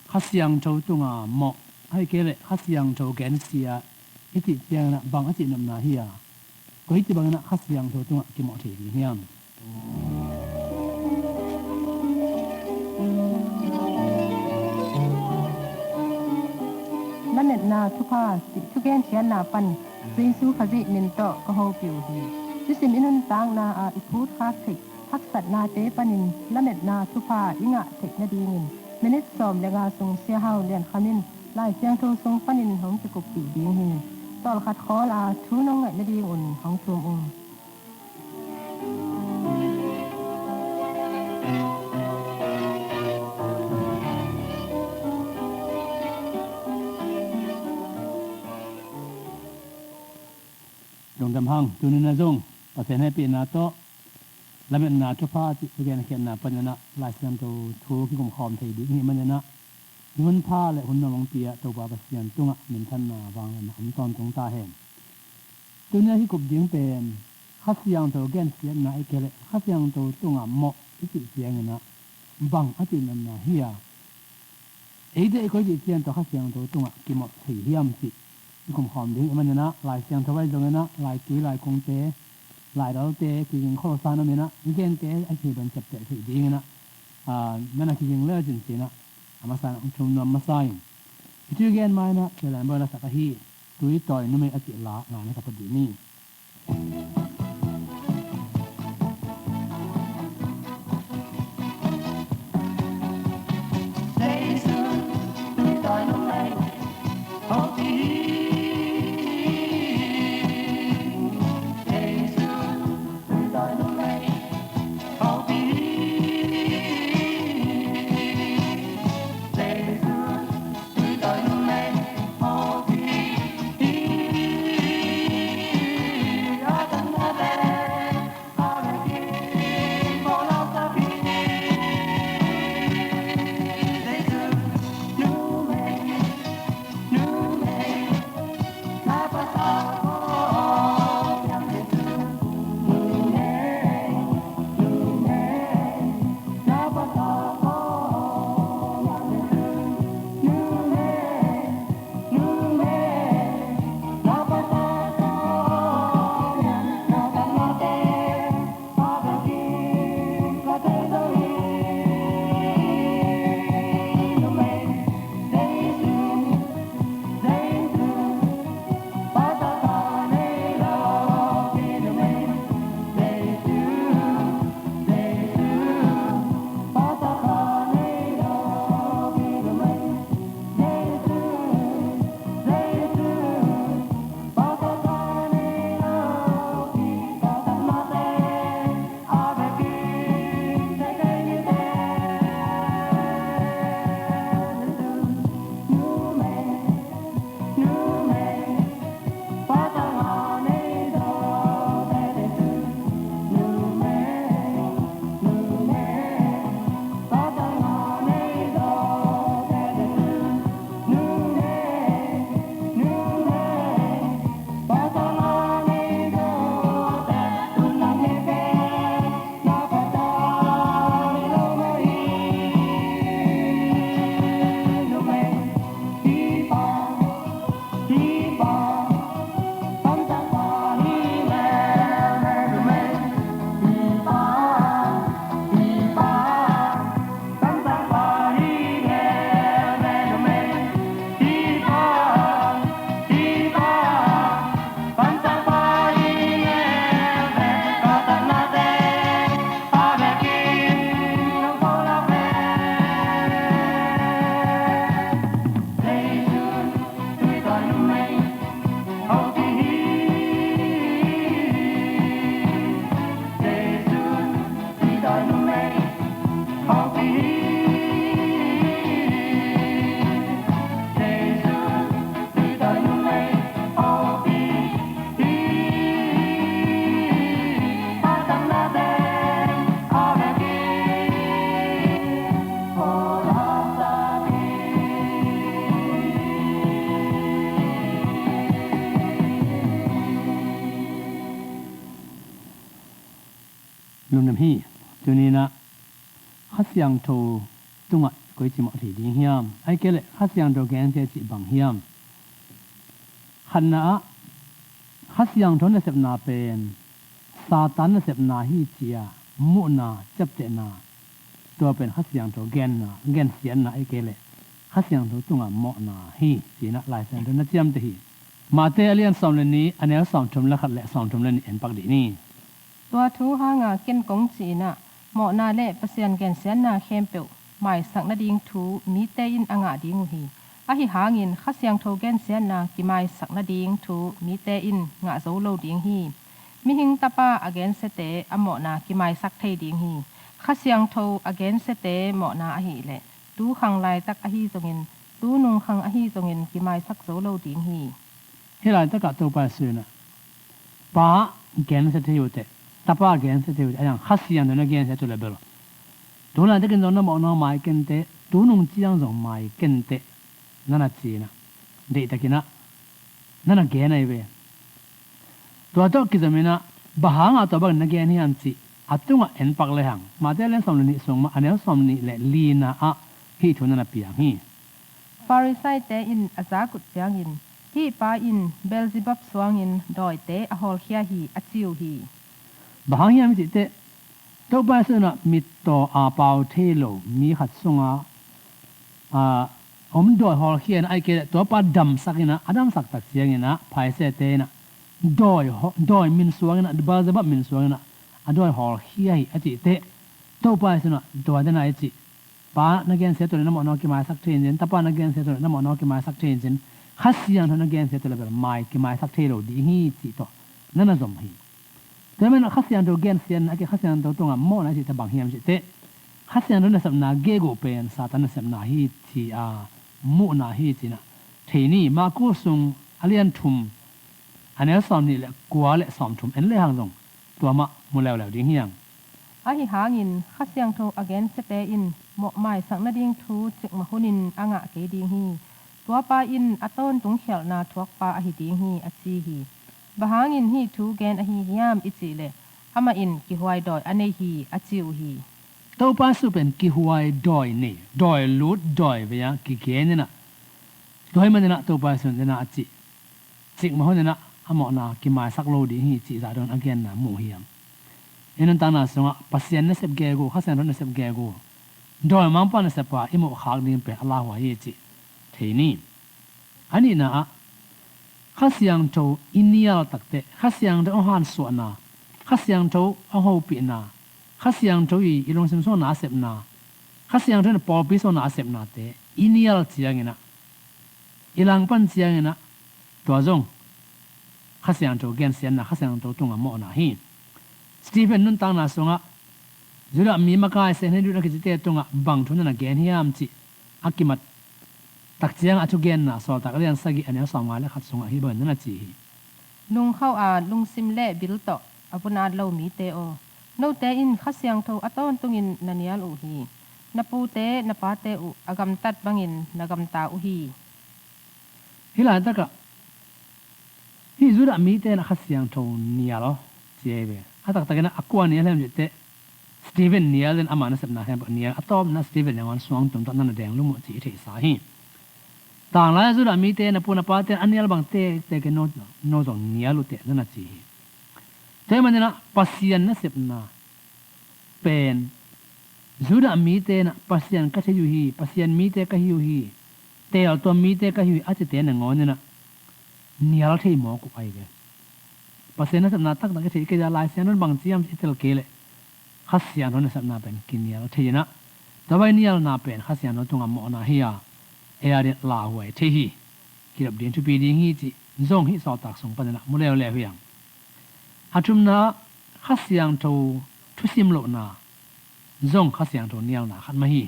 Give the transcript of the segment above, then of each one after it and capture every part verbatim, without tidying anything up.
Kha Siangtho tunga mawh, ahih kei leh Kha Siangtho gensia i cih ciangin ah bang a cihnopna hi a, koici bangin ah Kha Siangtho tungah kimawh thei ding hiam? Lametna thupha cih thugenkhiatna pan Jesu Khazih min tawh ka hopih uh hi. Thusim i nuntakna ah i phutkhak theih haksatnate panin lametna thupha i ngah theih nadingin minit sawm le nga sung Sia Hau Lian Kham in Lai Siangtho sung panin hong kikuppih ding hi. Tawlkhat khawl a thu nong ngaih nadingun hong thum ung. Lungdam hang, tuni-in ah zong Pasian hehpihna tawh lametna thupha cih thugenkhiatna panin ah Lai Siangtho thu kikumkhawm thei ding i hih manin ah hih hunpha le hun nuam hong pia Topa Pasian tungah minthanna vangliatna om tawntung ta hen. Tuni-a kikup ding pen Kha Siangtho gensiatna ahih kei leh Kha Siangtho tungah mawh i cih ciangin ah bang a cihnopna hi a, eite i koici ciang tawh Kha Siangtho tungah kimawh thei hiam cih i kumkhawm ding i hih manin ah Lai Siangtho ahi zongin ah laitui laikungte, laidalte kiging kholsa om in ah i gente a kiban ciapteh theih dingin ah, aa, nana kiging le cin cin ah a masa in ah hong thum nuam masa in, i thugen ma-in ah Sia Lian Bawi lasak ahi Tui Tawi Numei a cih la ngai na ka phut dih ni. Lungdam hi. Tuni-in ah Kha Siangtho tungah koici mawh thei ding hiam? Ahih kei leh Kha Siangtho gensia cih bang hiam? Khatna ah, Kha Siangtho nasepna pen Satan nasepna hi ci-a muhna, ciaptehna, tua pen Kha Siangtho genna, gensiatna ahih kei leh Kha Siangtho tungah mawhna hi ci-in ah Lai Siangtho na ciamteh hi. Matthai a lian sawm le nih, a neu sawmthum le khat le sawmthum le nih en pak dih ni. Tua thu hanga ken kong ci-in ah, mawhna le Pasian gensiatna khempeuh maisak nading thu mite in a ngah ding uh hi. Ahi hangin Kha Siangtho gensiatna kimaisak nading thu mite in ngah zo lo ding hi. Mihing Tapa a gensiate a mawhna kimaisak thei ding hi. Kha Siangtho a gensiate mawhna ahih leh tu khang laitak ahi zongin, tu nung khang ahi zongin kimaisak zo lo ding hi. Hih laitakah Topa Jesu in ah, Pa gensia thei uh teh, Tapa gensia thei uh teh, a hiang Kha Siangtho na gensia uh leh bel tu laitakin zong na mawhna mai kenteh, tu nung ciang zong mai kenteh, na na ci-in ah, deihtakin ah na na gen ahi ve. Tua tawh kizomin ah, bang hanga tua bangin na gen hiam cih a tungah en pak lehang, Matthai a lian sawm le nih sung mah, a neu sawm nih le lina ah hih thu na na piang hi. Farisai-te in a zak uh ciangin, hih pa in Beelzebub suangin dawite a hawlkhia hi, a ci uh hi. Bang hang hiam i cih teh, Topa Jesu in ah mittaw a pau thei lo mi khat sungah, a, om dawi hawlkhia in ah, ahih kei leh tua pa damsak in ah, a damsak tak ciangin ah Pharisee-te in ah dawi haw-, dawi min suangin ah, Beelzebub min suangin ah a dawi hawlkhia hi a cih teh, Topa Jesu in ah tua den a i cih, Pa na gensia uh leh na mawhna kimaisak thei in cin, Tapa na gensia uh leh na mawhna kimaisak thei in cin, Kha Siangtho na gensia uh leh bel mai kimaisak thei lo ding hi cih tawh na na zom hi. Tua ahih manin Kha Siangtho gensiatna, a kei Kha Siangtho tungah mawhna i cih teh bang hiam cih teh, Kha Siangtho nasepna gegu pen Satan nasepna hi ci-a muhna hi ci-in ah thei ni. Marku sung a lian thum, a neu sawm nih le kua le sawm thum en lehang zong tua mah mu leuleu ding hiang. Ahi hangin Kha Siangtho a gensiate in mawh maisak nading thu cikmah hunin a ngah kei ding hi. Tua pa in a tawntung khialhna thuakpa ahi ding hi, a ci hi. Bang hangin hih thu gen ahi hiam i cih leh, amah in kihuai dawi a nei hi, a ci uh hi. Topa Jesu pen kihuai dawi nei, dawi lut, dawi vei-a kigen in ah, tua ahih manin ah Topa Jesu in ah a cih, cikmah hunin ah a mawhna kimaisak lo ding hi cih zah dongin a genna mu hiam? I nuntakna sungah Pasian nasep gegu, Kha Siangtho nasep gegu, dawimangpa nasepa i muh khak ding pen a lauhuai hi cih thei ni. A nihna ah, Kha Siangtho i nial takteh, Kha Siangtho a hong hansuahna, Kha Siangtho a hong hopihna, Kha Siangtho i, i lungsim sungah na a sepna, Kha Siangtho in pawlpi sungah na a sepnate i nial ciangin ah, i langpan ciangin ah, tua zong Kha Siangtho gensiatna, Kha Siangtho tungah mawhna hi. Stephen nuntakna sungah Judah mi makai, Sanhedrin a kicite tungah bang thu na na gen hiam cih a kimat tak ciangah a thugenna Sawltak a lian sagih, a neu sawmnga le khat sungah hih bangin na na ci hi. Lungkhauh a, lungsim le bil tawh a vun at lo mite aw, note in Kha Siangtho a tawntungin na nial uh hi. Na pute na pate uh a gamtat bangin na gamta uh hi. Hih laitakah hih Judah mite in ah Kha Siangtho nial aw ci ahi ve. A taktakin ah a kua nial hiam cih teh, Stephen nial in, ama nasepna khempeuh nial, a tawpna Stephen nangawn suangtum tawh na na deng lum uh cih i theihsa hi. Tanglai Judah mite, na pu na pate in a nial bang tektek in no, no zong nial uh teh na na ci hi. Tua ahih manin ah Pasian nasepna pen Judah mite in ah Pasian ka thei uh hi, Pasian mite ka hi uh hi, teeltuam mite ka hi uh hi a cite nangawn in ah nial thei mawk uh ahi ve. Pasian nasepna taktak i theih kei a, Lai Siangtho in bang ci hiam i tel kei leh, Kha Siangtho nasepna pen kinial thei in ah, tua bang nialna pen Kha Siangtho tungah mawhna hi a, ei adingin lauhuai thei hi. Kidop ding thupi ding hi cih zong hih Sawltak sung panin ah mu leuleu hi hang. A thumna ah, Kha Siangtho thusim lohna zong Kha Siangtho nialna khat mah hi.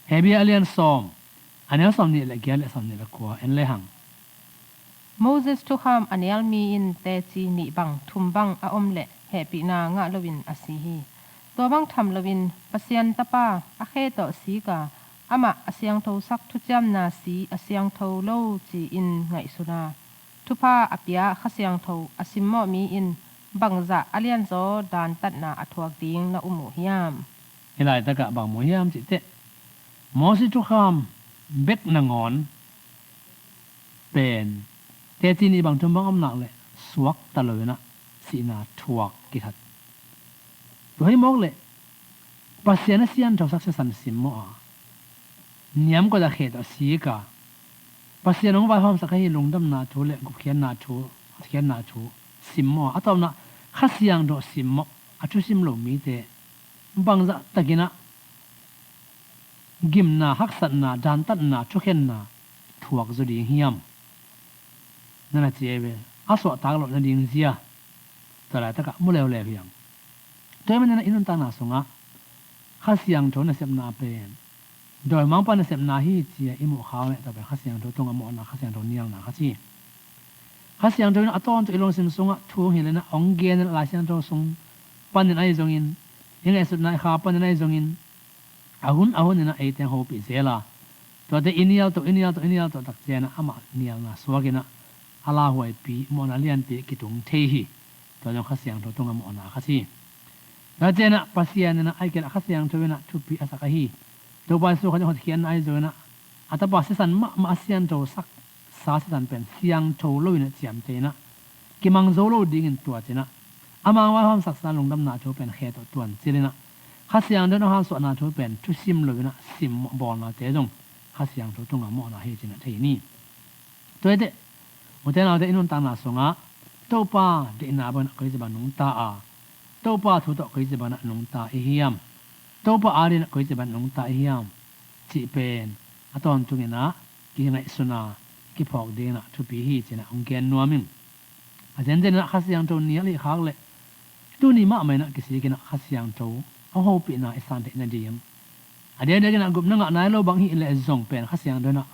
Hebru a lian sawm, a neu sawmnih le giat le sawmnih le kua en lehang. Moses thukham a nial mi in teci nih bang, thum bang a om leh hehpihna ngah loin a si hi. Tua bang tham loin Pasian Tapa a khe tawh sik a, amah a siangthosak thuciamna si a siangtho lo ci-in ngaihsun a, thupha a pia Kha Siangtho a simmawh mi in bangzah a lianzaw dantatna a thuak ding na um uh hiam? Hih laitakah bang mu hiam cih teh, Mosi thukham bek nangawn pen teci nih bang thum bang om nak leh suakta lo inah sihna thuak kikhat. Tua hi mawk leh Pasian a siangtho sak sisan simmawh a, niamkot a khe tawh sik a, Pasian hong vaihawmsak ahi lungdamna thu le gupkhiatna thu, khiatna thu simmawh a, a tawpna Kha Siangtho simmawh a thusim lo mite bangzah takinah gimna, haksatna, dantatna, thukhenna thuak zaw ding hiam? Na na ci ei ve. A suahtak loh nading zia tua laitakah mu leuleu hiam? Tua hi maninah i nuntakna sungah Kha Siangtho nasepna pen dawimangpa nasepna hi ci-a i muh khak leh tua pen Kha Siangtho tungah mawhna, Kha Siangtho nialna kha ci. Kha Siangtho in a tawntung i lungsim sungah thu hong hilh inah hong gen inah Lai Siangtho sung panin ahi zongin, i ngaihsutna i kha panin ahi zongin, a hun a hun inah eite hong hopih zel a, tuate i nial tawh, i nial tawh, i nial tawh tak cianah amah nialna suak inah a lauhuaipi, mawhna lianpi kitung thei hi. Tua zong Kha Siangtho tungah mawhna kha ci. Tua cianah Pasian inah a hih kei leh Kha Siangtho inah thupi a sak ahi Topa Jesu Khazih hotkhiatna ahi zong inah a tapa sisan mahmah a siangtho sak sa sisan pen siangtho lo inah ciamteh inah kimang zo lo dingin tuat inah ama hong vaihawmsaksa lungdamna thu pen khe tawh tuancil inah Kha Siangtho in a hong hansuahna thu pen thusim lo inah simmawh bawlnate zong Kha Siangtho tungah mawhna hi ci-in a thei ni. Tua hi teh, ute naute, i nuntakna sungah Topa deihna bangin a koici bang nungta a, Topa thu tawh koici bangin a nungta i hiam? Topa adingin a koici bangin a nungta i hiam? Cih pen a tawntung inah kingaihsun a kiphawk dingin ah thupi hi ci-in ah hong gen nuam ing. A zenzen in ah Kha Siangtho nial i khak leh tuni mahmah in ah kisik in ah Kha Siangtho hong hopihna i san theih nading, a diakdiak in ah gupna ngah nai lo bang hih leh zong pen Kha Siangtho in ah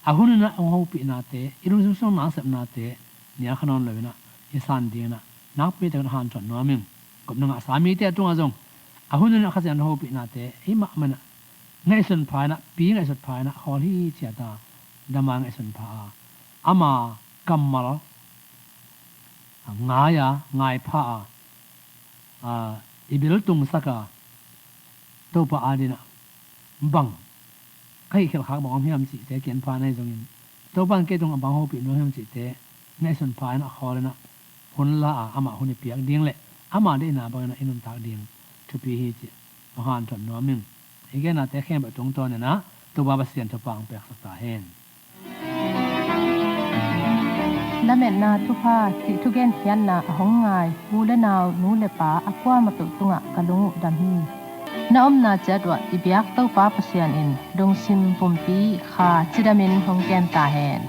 a hun in ah hong hopihnate, i lungsim sung nasepnate nial kha nawn lo in ah i san dingin ah nakpi takin hanthawn nuam ing. Gupna ngahsa mite tungah zong a hun in ah Kha Siangtho hopihnate ei mahmah in ah ngaihsun pha in ah, pi ngaihsut pha in ah khawl hi ci-a ta, dama ngaihsun pha a, ama kammal ngai a, ngai pha a, a, i bil tungsak a, Topa adingin ah bang ka hih khelh khak bang om hiam cihte kian pha na hi zongin, Topa in kei tungah bang hopih nuam hiam cihte ngaihsun pha in ah khawl in ah hun la a, amah hun i piak ding leh ama deihna bangin ah i nuntak ding thupi hi cih hong hanthawn nuam ing. I gennate khempeuh tungtawn in ah Topa Pasian thupha hong peksak ta hen. Lametna Thupha cih thugenkhiatna a hong ngai u le nau, nu le pa a kuamah peuh tungah ka lung uh dam hi. Na omna ciat uah i biak Topa Pasian in lungsim pumpi kha cidamin hong kem ta hen.